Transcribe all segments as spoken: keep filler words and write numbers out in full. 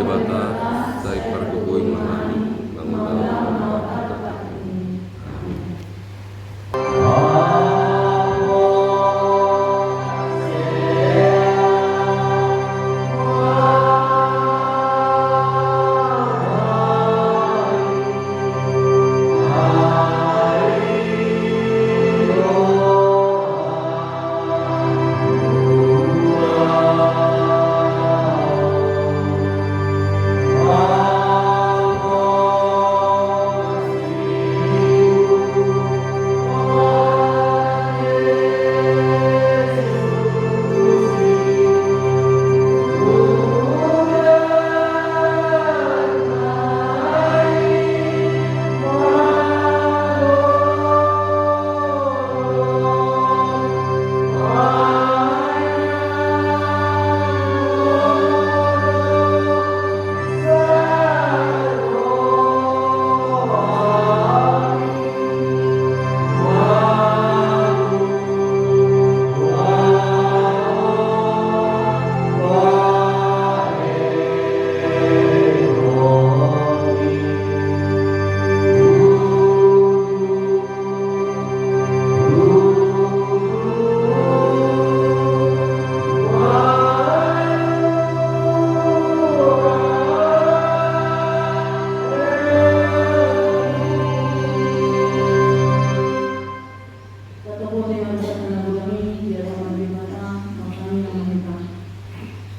Debata, sai pargogohi ma hami mangulahon hata-hata. Amin. Tatapote ma dosa na godang i di adopan ni Debata, martangiang ma hita.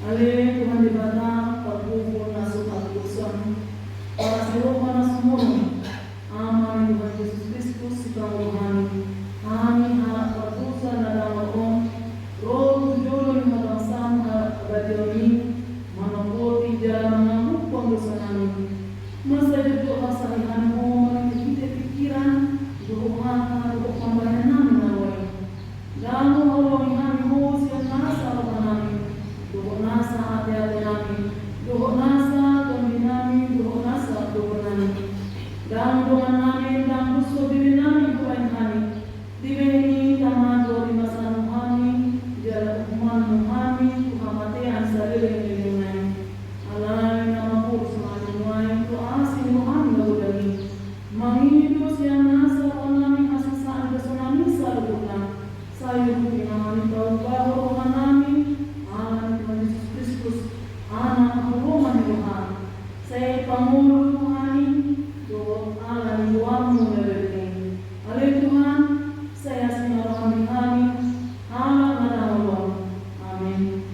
Ale Tuhan Debata, parpumpun na so hatutusan, parasi roha na sumurung, Ama ni Tuhan Jesus Kristus, sipangolu hami, hami halak pardosa na dangol on, ro tu jolo ni habangsaM halak habadeon i, manopoti jala mangampuhon dosanami. Mansai jotjot hasahihanMu marhitehite pingkiran, dohot hata, dohot pambahenannami na ro i. Ndang huhaholongi hami Ho sian nasa rohanami, dohot nasa ateatenami, dohot nasa tondinami, dohot nasa goarnami. Ndang dongannami, ndang dos do dirinami hubahen hami. Dibahen i Tama do dimasanmu hami, jala huhumanmu hami tu hamatean saleleng ni lelengna i. Alai na maporus ma hami nuaeng tu asi ni rohaM na godang i. Mangido sian nasa rohanami hasesaan dosannami saluhutna. Sai urupi ma hami paubahon rohanami, ala ni Tuhan Jesus Kristus, Anak haholongan ni rohaM. Sai pangolu hami, dohot ala ni goarMu na badia i. Ale Tuhan, sai asi ma rohaM di hami, halak na dangol on. Amin.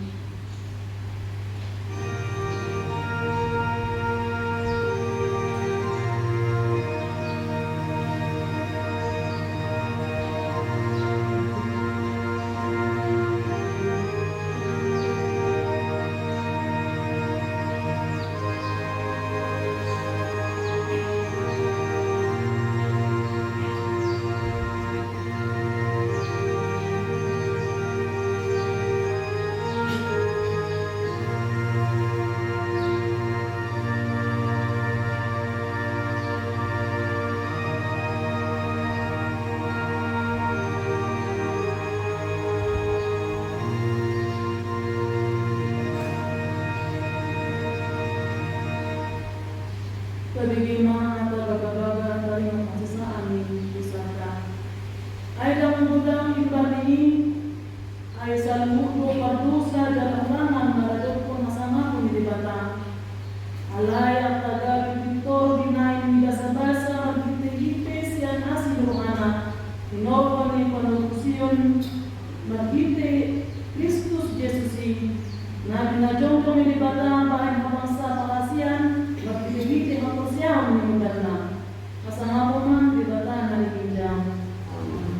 Tabege ma hata bagabaga tarima hasesaan ni dosanta. Ai dang godang imbar ni i, ai saluhut do pardosa jala hurangan maradophon hasangapon ni Debata. Alai angka gabe pintor binahen ni basabasa marhitehite sian asi ni rohana, hinorhon ni panorusion marhite Kristus Jesus i, na pinajongjong ni Debata bahen habangsa parasian marhitehite haporseaon ni mudarna. Hasangapon ma Debata na di ginjang. Amen.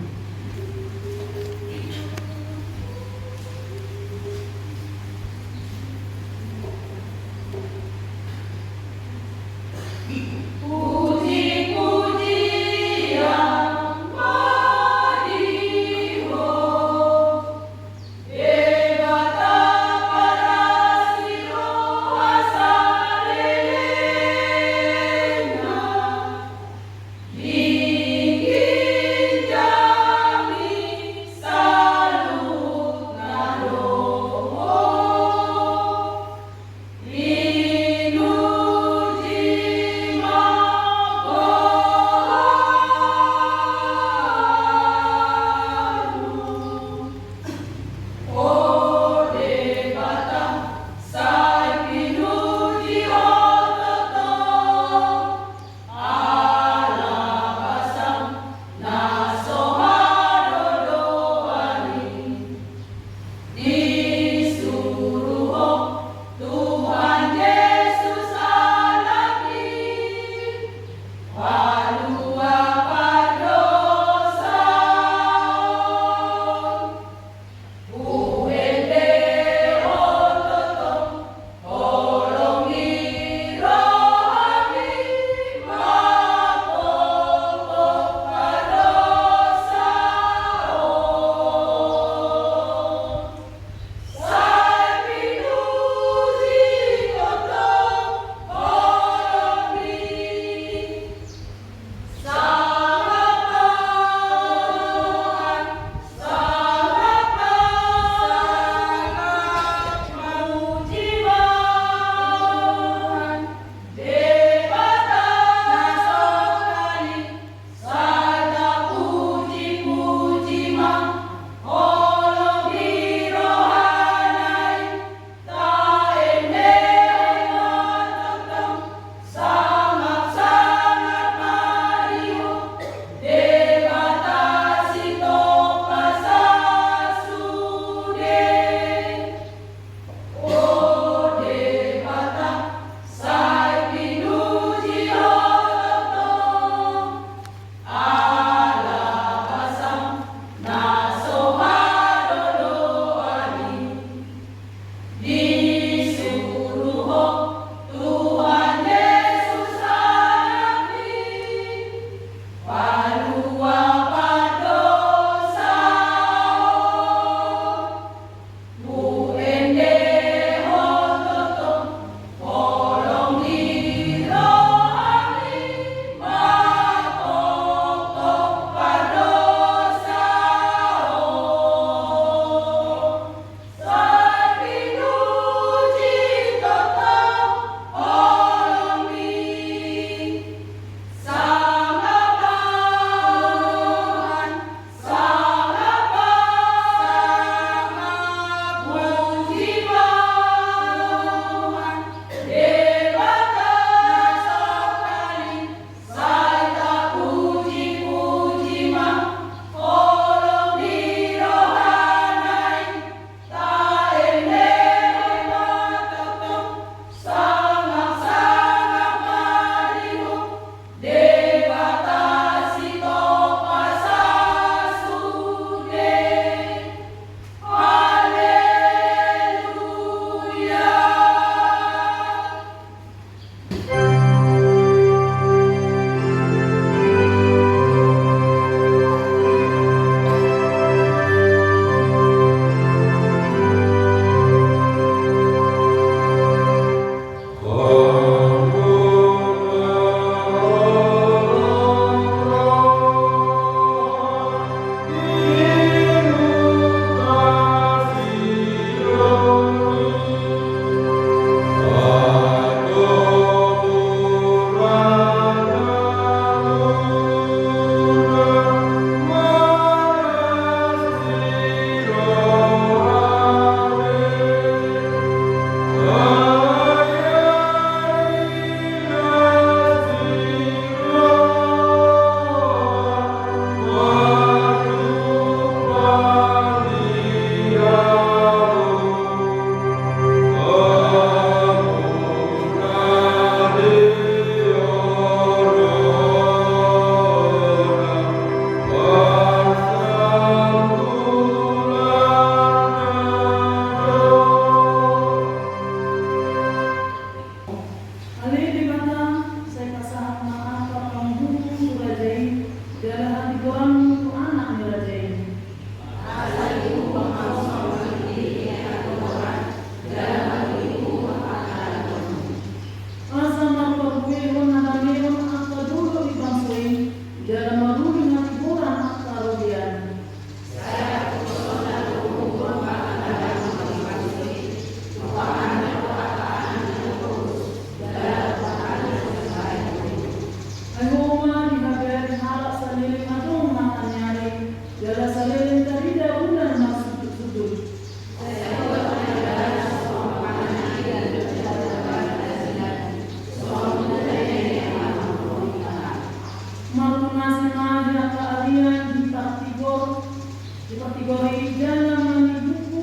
Gori jala manibuku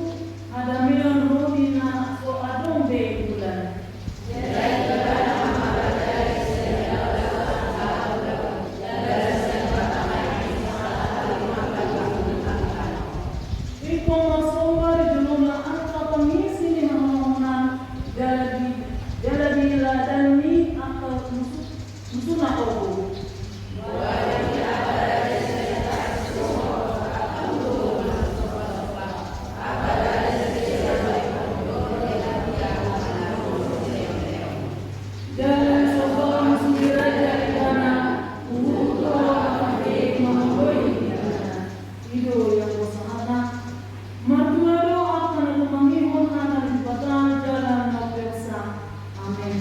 hadameon ro di na so adong be bulan. Ingkon marsomba di jolona angka pangisi ni haholongan, jala di, jala di ladan ni angka musu, musuna obu. Jala so boi musu ni raja ibana, huhut ro angka be mangoloi ibana. I do ia sahatna. Martua do angka na tumangihon hata ni Debata jala na umpeopsa. Amen.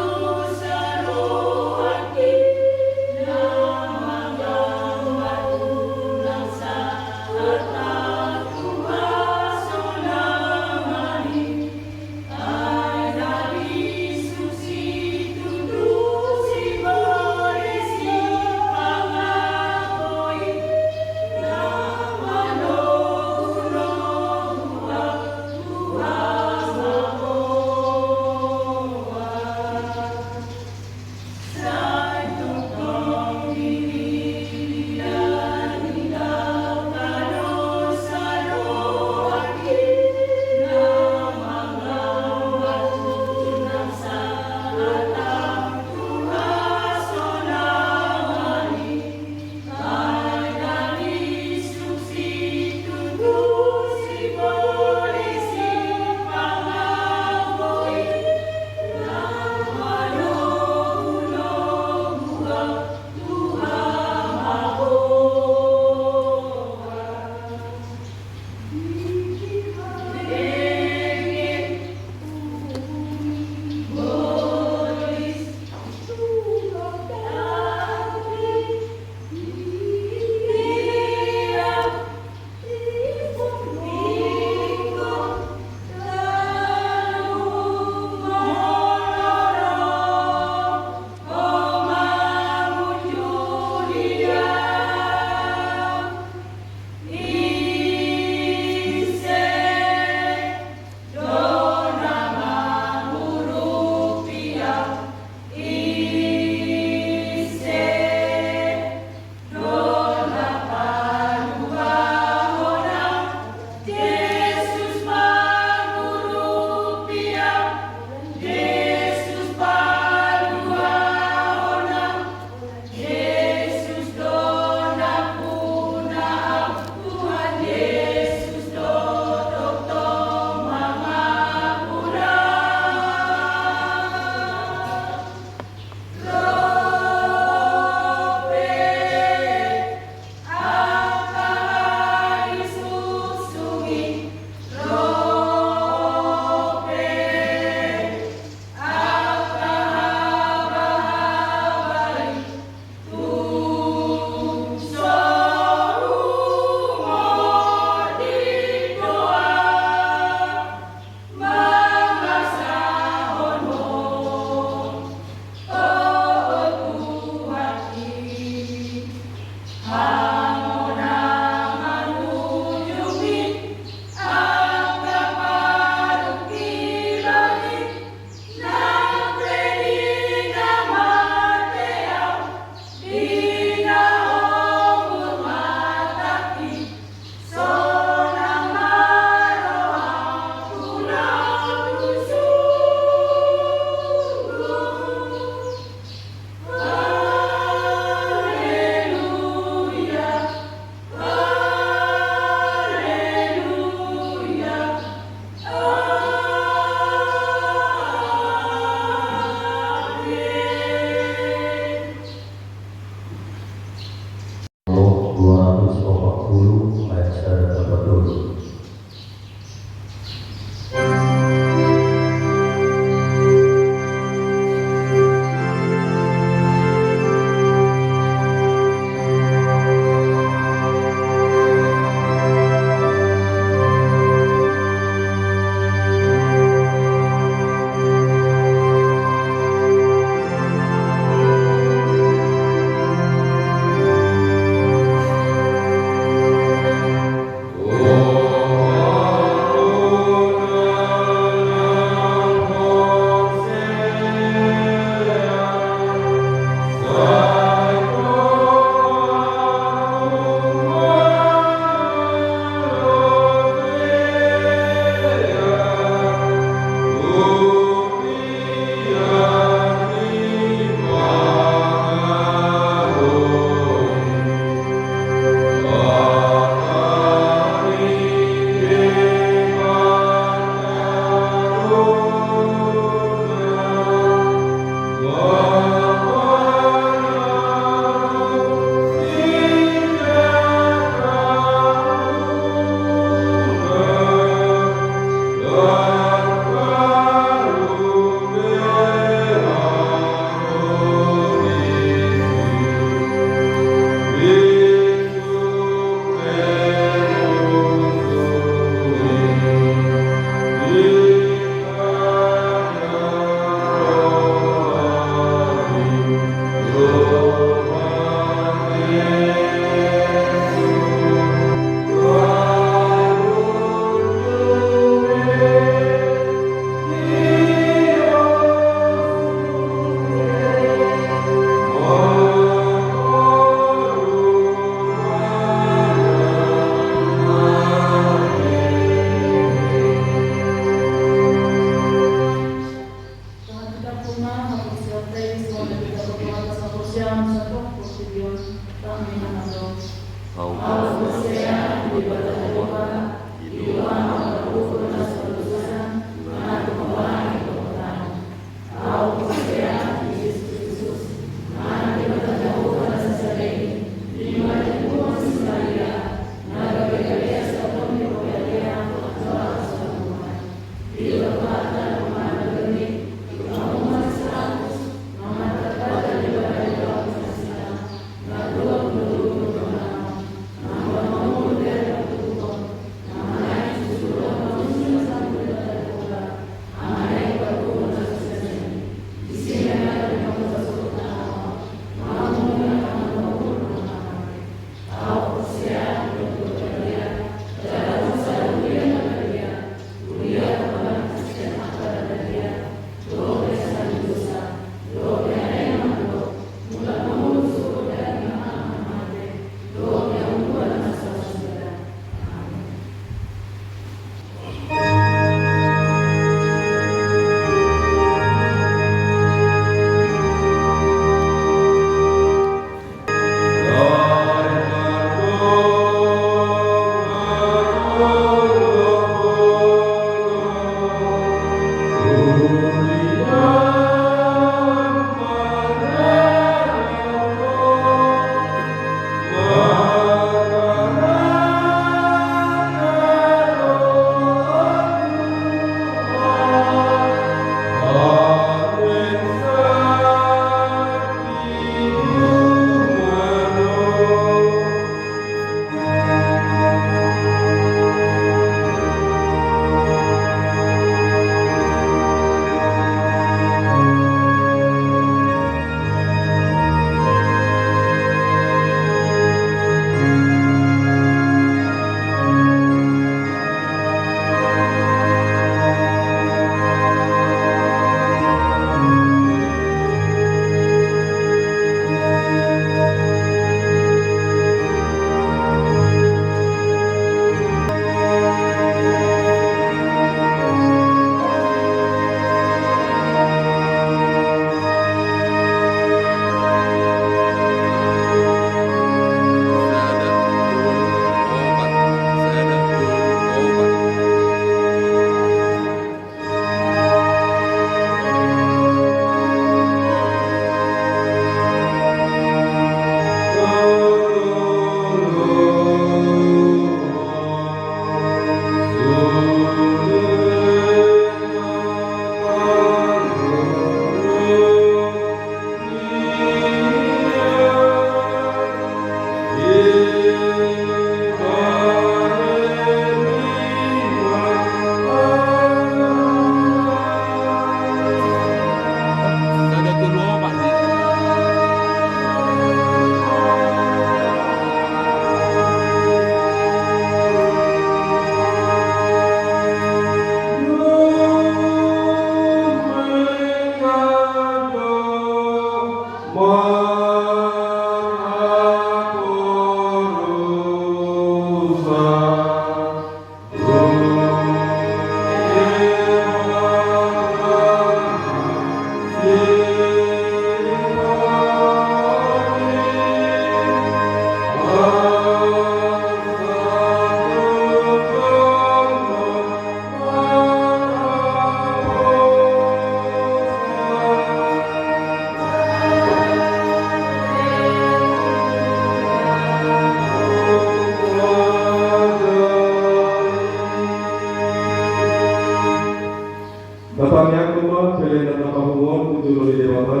Tangiangkon ma pelean na tapapungu on tu jolo ni Debata,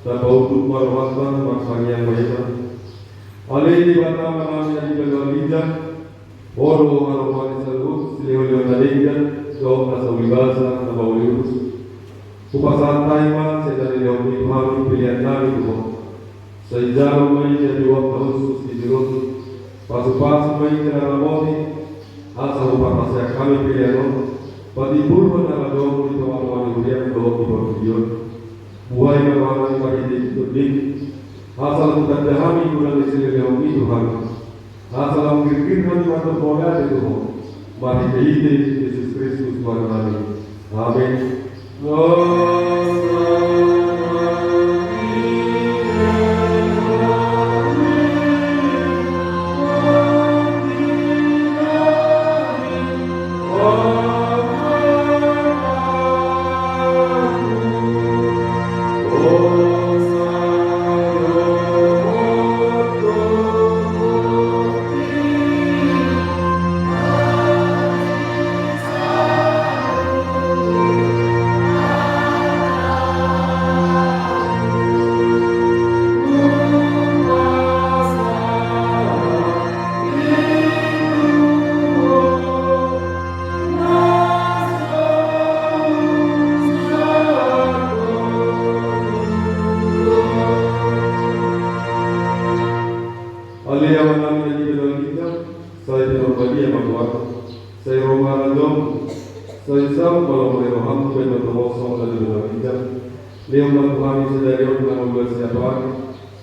tapautuk ma rohanta, martangiang ma hita. Ale Debata Amanami na di banua ginjang, Ho do haromoan ni saluhut silehonlehon na denggan dohot na saulibasa na mauliutus. Hupasahat hami ma sian na nilehonMi tu hami peleannami tu Ho. Sai jalo ma i jadi uap na hushus di joloMi. Pasupasu ma i jala ramoti, asa huparhaseang hami pelean on patimbulhon harajaonMu di tongatonga ni huriaM dohot di portibi on. Buhai ma rohanami marhite GittonMi, asa lam hutanda hami godang ni silehonlehonMi tu hami. Asa lam girgir hami mandok mauliate tu Ho, marhitehite Jesus Kristus Tuhannami. Amen. Ale Amanami na di banua ginjang, sai pinarbadia ma goarMu, sai ro ma harajaonMu, sai saut ma lomo ni rohaM di banua tonga on songon na di banua ginjang. Lehon ma tu hami sadari on hangoluan siapari,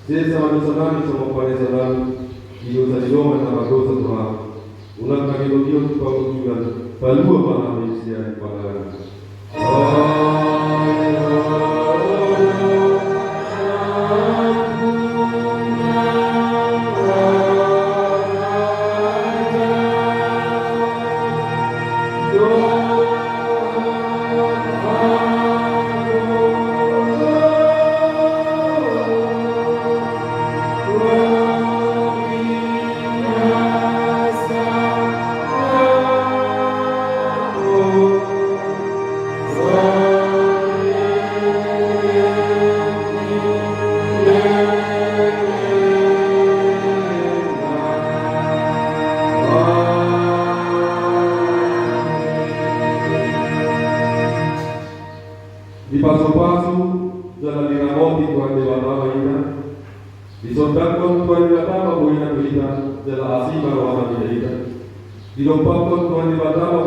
sesa ma dosanami songon panesanami di dosa ni dongan na mardosa tu hami. Unang hami togihon tu pangunjunan, palua ma hami sian pangago. Dipasupasu jala diramoti Tuhan Debata ma hita. Disondangkon Tuhan Debata ma bohina tu hita, jala asi ma rohana tu hita. Didompakkon Tuhan Debata ma